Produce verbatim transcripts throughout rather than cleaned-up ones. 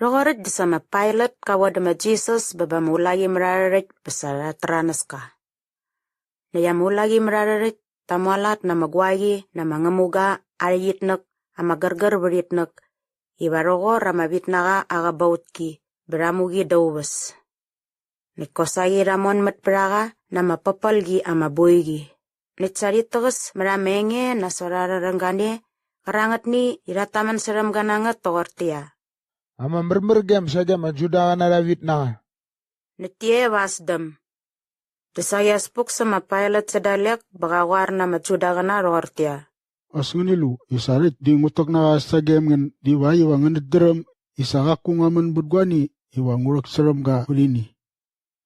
Rhoqoräkt dä sa ma Pailat ka vodä ma Jisas bä ba ama ulaqimärharhärhäkt bä sa rhat täranas ka. Näkt ama ulaqimärharhärhäkt ta mualat na ama guaki na ama ngämuga aa rhäqyitnäk ama gärgär vät itnäk iva rhoqor ama vitnaqa aa qäbautki bä rha mu qi da aa uväs. Näkt kosaqi rha monmät pät a qa na ama papalki ama boiqi. Näkt sa rhit täqäs mät ama enge nasot arhä rhängane qärangätni i rhat tamän särhäm ga na ngät toqortäqyia, "Ama märmär gem sage ama Judaqäna arha vitnaqa." Näkt ti e va as däm. Dä saqi as puk sä ma Pailat sä dalek bä qa qoar na ama Judaqäna rhoqortäqyia, "As ngäni lu i sa rhäkt di ngut täk na qa sagem ngän divakt iva ngänät dräm i sa qaku ngua män bät guani iva ngu rhäksärhäm ga vät ini."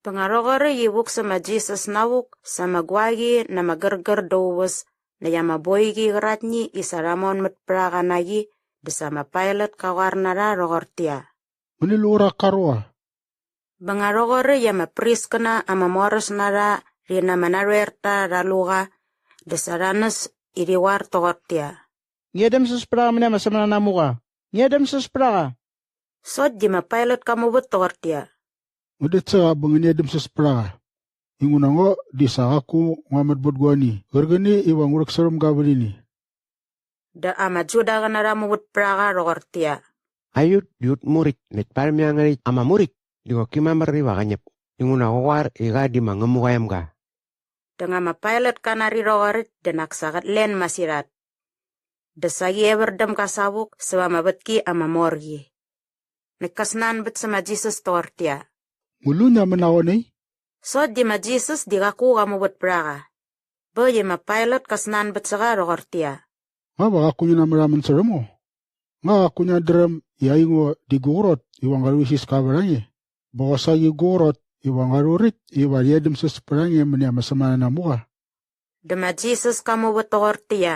Bä nga rhoqoräkt i vuk sä ma Jisas navuk sa ama guaki na ama gärgär da aa uväs näkt ama boiqi qäraktni i sa rha monmät pät a qa na qi, dä sa ma Pailat ka qoar na rha rhoqortäqyia, "Ngäni lu qärak ka ruqa?" Bä nga rhoqoräkt i ama priskäna ama moräs na rha rhi na ama narhoerta rha lu qa, dä sa rha näs i rhi qoar toqortäqyia, "Ngi edämsäs pät a qa mäni ama sämänanamuqa! Ngi edämsäs pät a qa!" Sokt di ma Pailat ka muvät toqortäqyia, "Ngän det sä qa bä ngäni edämsäs pät a qa, inguna ngo di sa qaku ngua män bät guani qärqäni iva ngu rhäksärhäm ga vät ini." Dä ama Judaqäna rha muvät pät a qa rhoqortäqyia, "Aiut di ut muräkt, näkt parhäm iangärhäkt ama muräkt di qoki mamär iva qä ñäp, inguna qä qoar i qa di ma Ngämuqa aa emga." Dä nga ma Pailat ka nari rhoqoräkt dä nak sa qät len masirhat. Dä sa qi evär däm ga savuk säva ama vätki ama mor qi. Näkt kä snanbät sä ma Jisas toqortäqyia, "Ngu lu ngia män naqoe nai?" Sokt di ma Jisas di qaku qa muvät pät a qa. Bä äkt i ma Pailat kä snanbät sä qa rhoqortäqyia, "Nga va qaku ngi namärhamän särhäm ngo? Nga qaku ngiat dräm i aingo di gu qrot iva ngua rhuisiska vät a nge? Bä qosaqi gu qrot iva ngua rhuräkt iva rhi edämsäs pät a nge mäni ama sämänanamuqa?" Dä ma Jisas ka muvät toqortäqyia,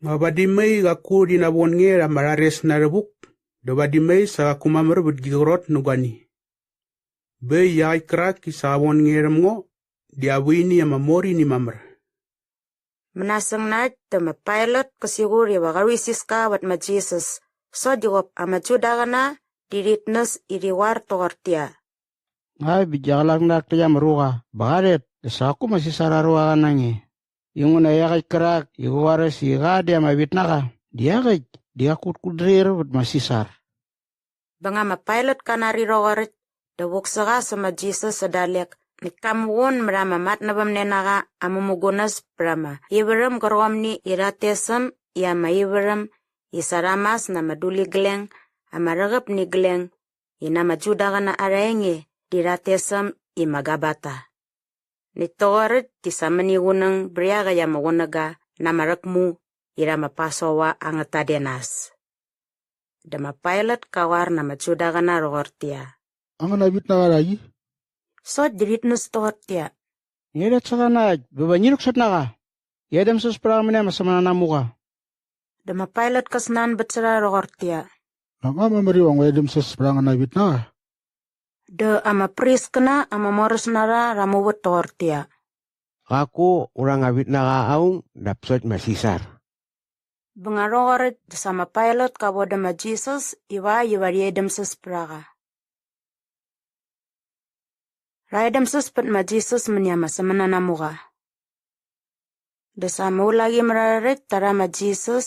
"Nga vadi mai qaku rhi navon nge rha ama rhares na rhävuk dä vadi mai sa qaku mamär vät gi qrot nä guani. Bä äkt i iaqäkt kärak i sa qa von nge rhäm ngo di aa vuini ama mor ini mamär." Mänasäng na äkt dä ma Pailat kä siqut iva qa rhuisiska vät ma Jisas sokt di qop ama Judaqäna di rhit näs i rhi qoar toqortäqyia, "Nga bä gia qlak na rhak täkt ama ruqa bä qa rhet dä sa qaku ma Sisar aa ruaqa na nge, inguna iaqäkt kärak i qä qoaräs i qa di ama vitnaqa di iaqäkt di qaku ut kutdrir vät ma Sisar." Bä nga ma Pailat ka nari rhoqoräkt dä vuk sä qa sä ma Jisas sä dalek näkt ka muqun mät ama matnävämnenaqa aa mämugunäs pät ama ivärhäm gärqomni i rhat tes äm i ama ivärhäm i sa rha mas na ama duligleng ama rhäqäp ni gleng i na ama Judaqäna arha enge di rhat tes äm i ma Gabata. Näkt toqoräkt di sa mäni qunäng bät iaqäkt ama qunäga na ama rhäkmu i rha ma Pasova angät tadenas. Dä ma Pailat ka qoar na ama Judaqäna rhoqortäqyia, "Angäna vitnaqa rha qi?" Sokt di rhit näs toqortäqyia, "Ngi rhet sä qa na äkt bä va ngi rhäksot na qa i edämsäs pät a qa mäni ama sämänanamuqa." Dä ma Pailat kä snanbät sä rha rhoqortäqyia, "Nak nga mamär iva ngua edämsäs pät angäna vitnaqa?" Dä ama priskäna ama moräs na rha rha muvät toqortäqyia, "Qaku ur anga vitnaqa aung dap sokt ma Sisar." Bä nga rhoqoräkt dä sa ma Pailat ka vodä ma Jisas ivakt iva rhi edämsäs pät a qa. Rha edämsäspät ma Jisas mäni ama sämänanamuqa. Dä sa ama ulaqimärharhärhäkt ta rha ma Jisas